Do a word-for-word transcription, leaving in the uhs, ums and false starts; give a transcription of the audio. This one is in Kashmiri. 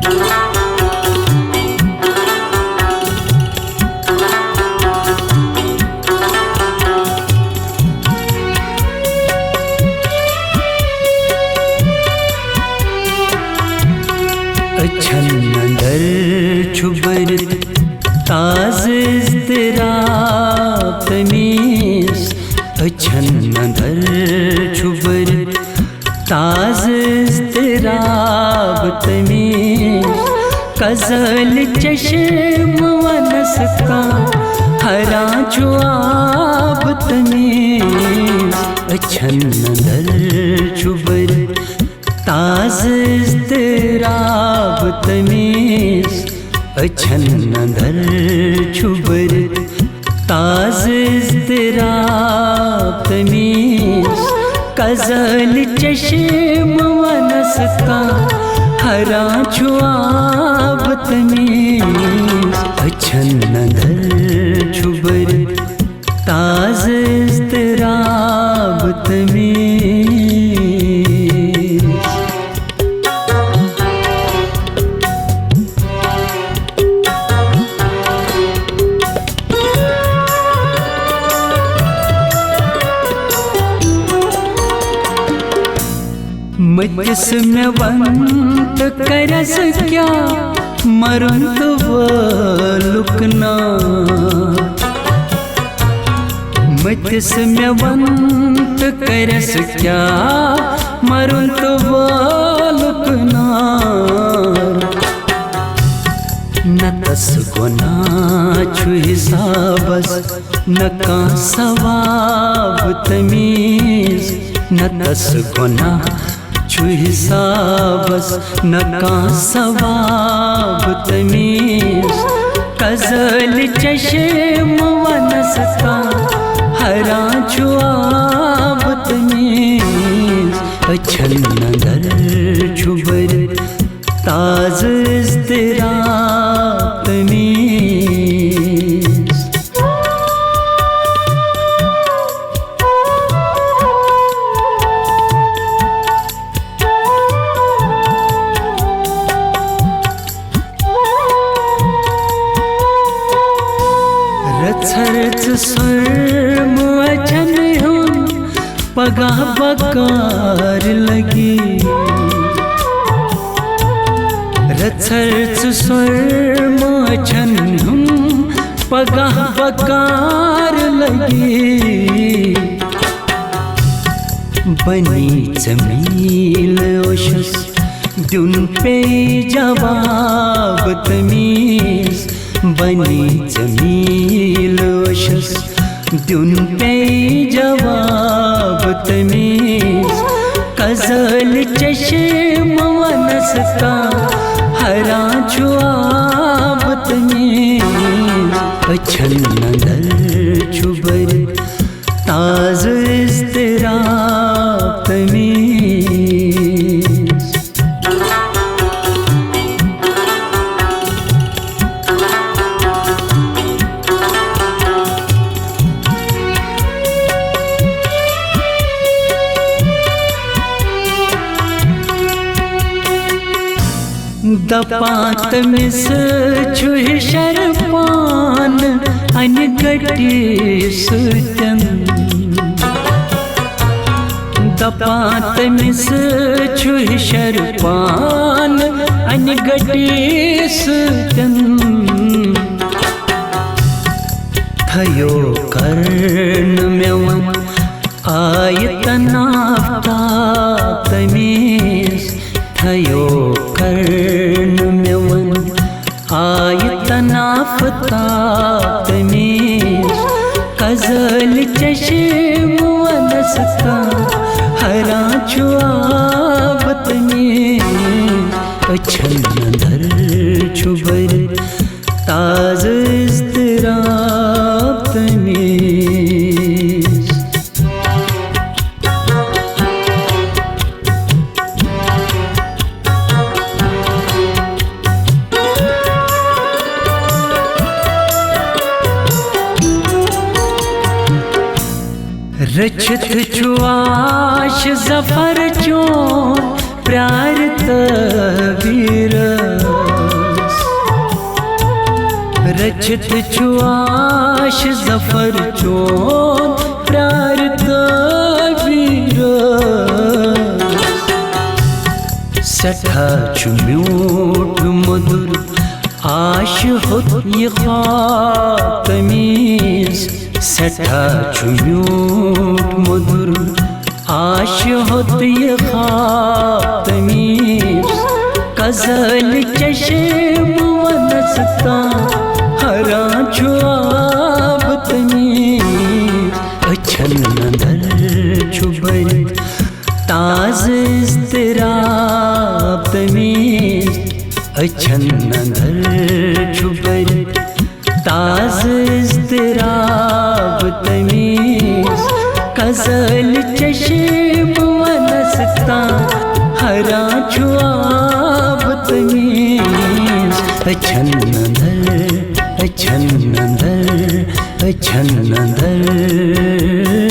أچھن اندر چھُ بٔرِتھ تازٕ اضطراب تٔمِس۔ أچھن اندر چھُ بٔرِتھ تازٕ اضطراب تٔمِس۔ کزٕلۍ چشم ونس کانٛہہ ہران چھُ آب تٔمِس۔ أچھن اندر چھُ بٔرِتھ تازٕ اضطراب تٔمِس۔ أچھن اندر چھُ بٔرِتھ تازٕ اضطراب تٔمِس۔ کزٕلۍ چشم ونس کانٛہہ ہران چھُ آب تٔمِس۔ أچھن اندر چھُ بٔرِتھ تازٕ اضطراب تٔمِس۔ مٔتِس مےٚ وَن تہٕ کَرٮ۪س کیٛاہ، مَرُن تہٕ وٲلُک ناو۔ مٔتِس مےٚ وَن تہٕ کَرٮ۪س کیٛاہ، مَرُن تہٕ وٲلُک ناو۔ نہ تس گۄناہ چھُ حسابس، نہ کانٛہہ ثواب تٔمِس۔ نہ تس گۄناہ چھُ حسابس، نہ کانٛہہ ثواب تٔمِس۔ کزٕلۍ چشم ونس کانٛہہ ہران چھُ آب تٔمِس۔ أچھن اندر چھُ بٔرِتھ تازٕ اضطراب تٔمِس۔ رژھر ژٕ سۄرمہٕ اچھن ہُنٛد پگاہ بکار لگی۔ رژھر ژٕ سۄرمہٕ اچھن ہُنٛد پگاہ بکار لگی۔ بنی ژےٚ میٖل اوشس دیُن پیٚیہِ جواب تٔمِس۔ بنی ژےٚ میٖل اوشس دیُن پیٚیہِ جواب تٔمِس۔ کزٕلۍ چشم ونس کانٛہہ ہران چھُ آب تٔمِس۔ أچھن اندر چھُ بٔرِتھ تازٕ اضطراب تٔمِس۔ دپان تٔمِس چھُ ہِشر پان انہِ گٹی سۭتۍ۔ دپان تٔمِس چھُ ہِشر پان انہِ گٹی سۭتۍ۔ تھیو کرن مےٚ وۄنۍ آیہِ تنافتاب تٔمِس۔ تھیو کرن مےٚ وۄنۍ آیہِ تنافتاب تٔمِس۔ کزٕلۍ چشم ونس کانٛہہ ہران چھُ آب تٔمِس۔ أچھن اندر چھُ بٔرِتھ تازٕ اضطراب تٔمِس۔ رٔچھِتھ چھُ آش ظفر چون پرٛارِ تعبیٖر۔ رٔچھِتھ چھُ عاش ظفر چون پیار تعبیٖر۔ سٮ۪ٹھاہ چھُ میوٗٹھ مٔدُر عاش ہوٚت یہِ خواب تمیٖز۔ سٮ۪ٹھاہ چھُ میوٗٹھ مٔدُر عاش ہوٚت یہِ خواب تمیٖز۔ غزل چشم ونس تام ہران چھُ آب تمیٖز۔ أچھن اندر چھُ بٔرِتھ تازٕ اضطراب تمیٖز۔ أچھن اندر چھُ بٔرِتھ تازٕ اضطراب تمیٖز۔ غزل چشم ونس تام ہران چھُ آب تمیٖز۔ أچھن اندر، أچھن اندر، أچھن اندر